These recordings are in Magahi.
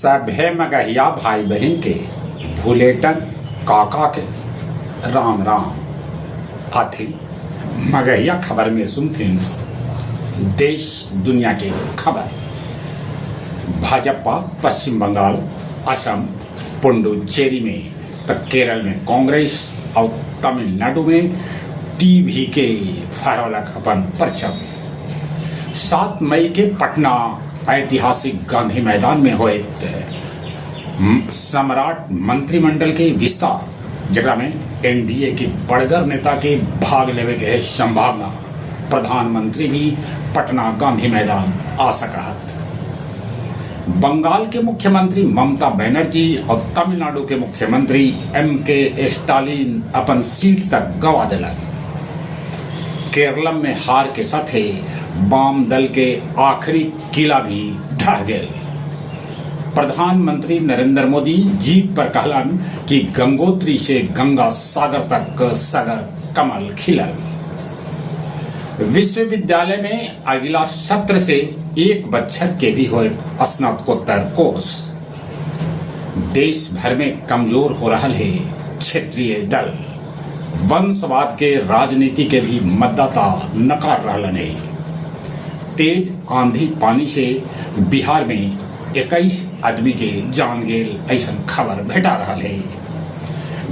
सभे मगहिया भाई बहिन के भुलेटन काका के राम राम। आथिन मगहिया खबर में सुनथिन देश दुनिया के खबर। भाजपा पश्चिम बंगाल, असम, पुडुचेरी में त केरल में कांग्रेस और तमिलनाडु में टीवी के फहरौलक अपन परचम। 7 मई के पटना ऐतिहासिक गांधी मैदान में होत सम्राट मंत्रिमंडल के विस्तार, जकरा में एनडीए के बड़गर नेता के भाग लेवे के है संभावना। प्रधानमंत्री भी पटना गांधी मैदान आ सकत। बंगाल के मुख्यमंत्री ममता बनर्जी और तमिलनाडु के मुख्यमंत्री एम के स्टालिन अपन सीट तक गवा दिलक। केरलम में हार के साथे वाम दल के आखिरी किला भी ढह गए। प्रधानमंत्री नरेंद्र मोदी जीत पर कहलन कि गंगोत्री से गंगा सागर तक सगर कमल खिलल। विश्वविद्यालय में अगला सत्र से एक बच्छर के भी होए स्नातकोत्तर कोर्स। देश भर में कमजोर हो रहा है क्षेत्रीय दल। वंशवाद के राजनीति के भी मतदाता नकार रहलन है। तेज आंधी पानी से बिहार में 21 आदमी के जान गेल, ऐसा खबर भेटा रहा है।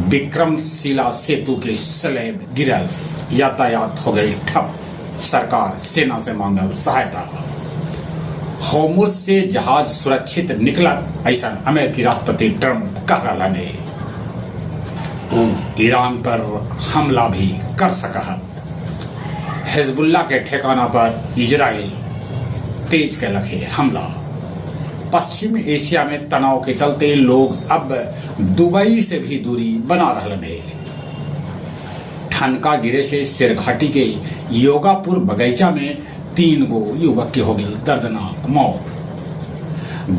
विक्रमशिला सेतु के स्लैब गिरल, यातायात हो गई ठप, सरकार सेना से मांगल सहायता। होर्मुज से जहाज सुरक्षित निकलत, ऐसा अमेरिकी राष्ट्रपति ट्रंप कह रहा ने। वो ईरान पर हमला भी कर सकत। हिजबुल्ला के ठिकाना पर इजराइल तेज कैलक है हमला। पश्चिम एशिया में तनाव के चलते लोग अब दुबई से भी दूरी बना रहे हैं। ठनका गिरे से शेरघाटी के योगापुर बगीचा में 3 गो युवक की हो गई दर्दनाक मौत।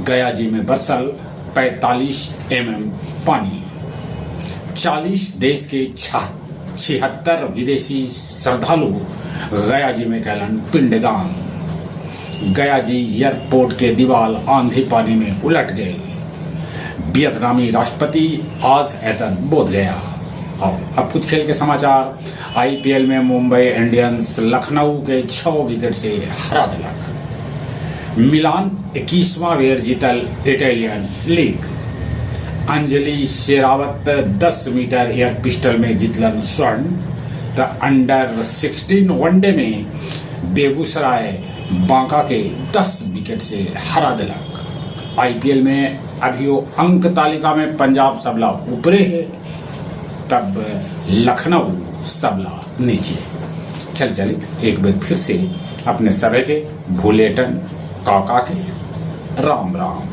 गया जी में बरसल 45 mm पानी। 40 देश के 76 विदेशी श्रद्धालु गया जी में कैलन पिंडदान। गया जी एयरपोर्ट के दीवार आंधी पानी में उलट गए। वियतनामी राष्ट्रपति आज एतन बोध गया। और अब कुछ खेल के समाचार। आईपीएल में मुंबई इंडियंस लखनऊ के 6 विकेट से हरा दिलक। मिलान 21वां बेर जीतल Italian league. Anjali Sehrawat 10 metre air pistol में जीतलन स्वर्ण, त अंडर 16 वनडे में बेगूसराय बांका के 10 विकेट से हरा दिलक। आईपीएल में अभियो अंक तालिका में पंजाब सबला ऊपरे है, तब लखनऊ सबला नीचे। चल चले एक बार फिर से अपने सभे के भूलेटन काका के राम राम।